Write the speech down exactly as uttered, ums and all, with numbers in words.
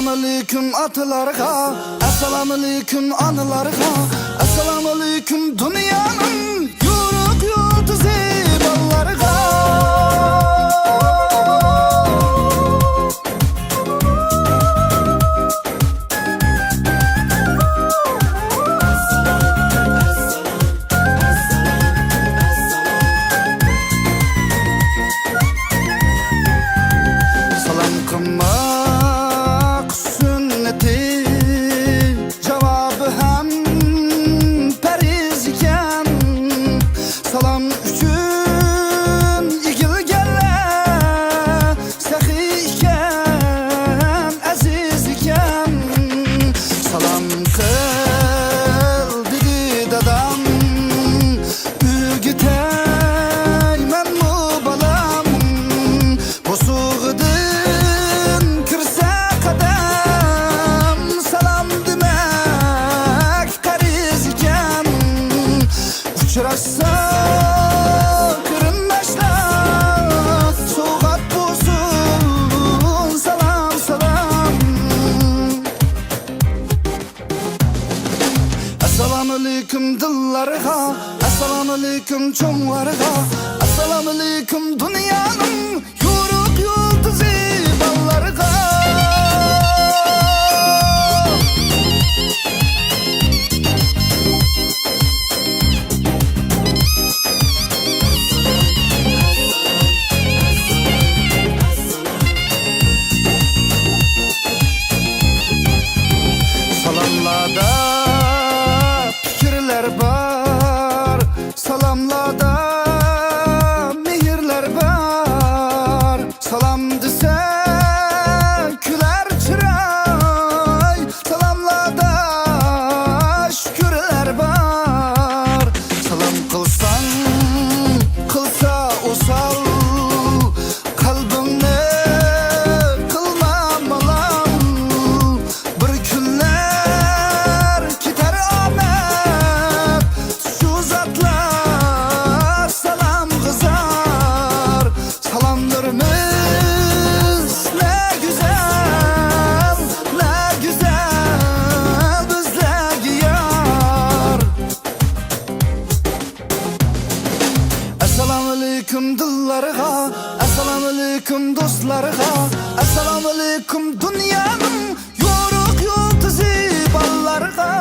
ئەسسالامۇئەلەيكۇم ئاتىلارغا، ئەسسالامۇئەلەيكۇم ئانىلارغا، ئەسسالامۇئەلەيكۇم دۇنيانىڭ يورۇق يۇلتۇزى بالىلارغا. سالام قىلماق سۈننىتى، جاۋابى ھەم پەرز ئىكەن. سالام ئۈچۈن ئېگىلگەنلەر سېخىي ئىكەن، ئەزىز ئىكەن. سالام قىل دېدى دادام، ئۆگىتەي مەنمۇ بالام. بوسۇغىدىن كىرسە قەدەم، سالام دېمەك قەرز ئىكەن. ئۇچراشسا قېرىنداشلار، سوۋغات بولسۇن سالام، سالام. ئەسسالامۇئەلەيكۇم دىللارغا، ئەسسالامۇئەلەيكۇم چوڭلارغا، ئەسسالامۇئەلەيكۇم دۇنيانىڭ يورۇق يۇلتۇزى بالىلارغا. سالاملاردا پىكىرلەر بار، سالاملاردا مېھىرلەر بار. سالام دېسە كۈلەر چىراي، سالاملاردا شۈكۈرلەر بار. سالام قىلساڭ قىلسا ئوسال، قەلبىڭنى قىلما مالال. بىر كۈنلەر كېتەر ئامەت، شۇ زاتلار سالامغا زار. سالاملىرىمىز نە گۈزەل، نە گۈزەل بىزلەرگە يار. ئەسسالامۇئەلەيكۇم دىللارغا، ئەسسالامۇئەلەيكۇم دوستلارغا، ئەسسالامۇئەلەيكۇم دۇنيانىڭ يورۇق يۇلتۇزى بالىلارغا.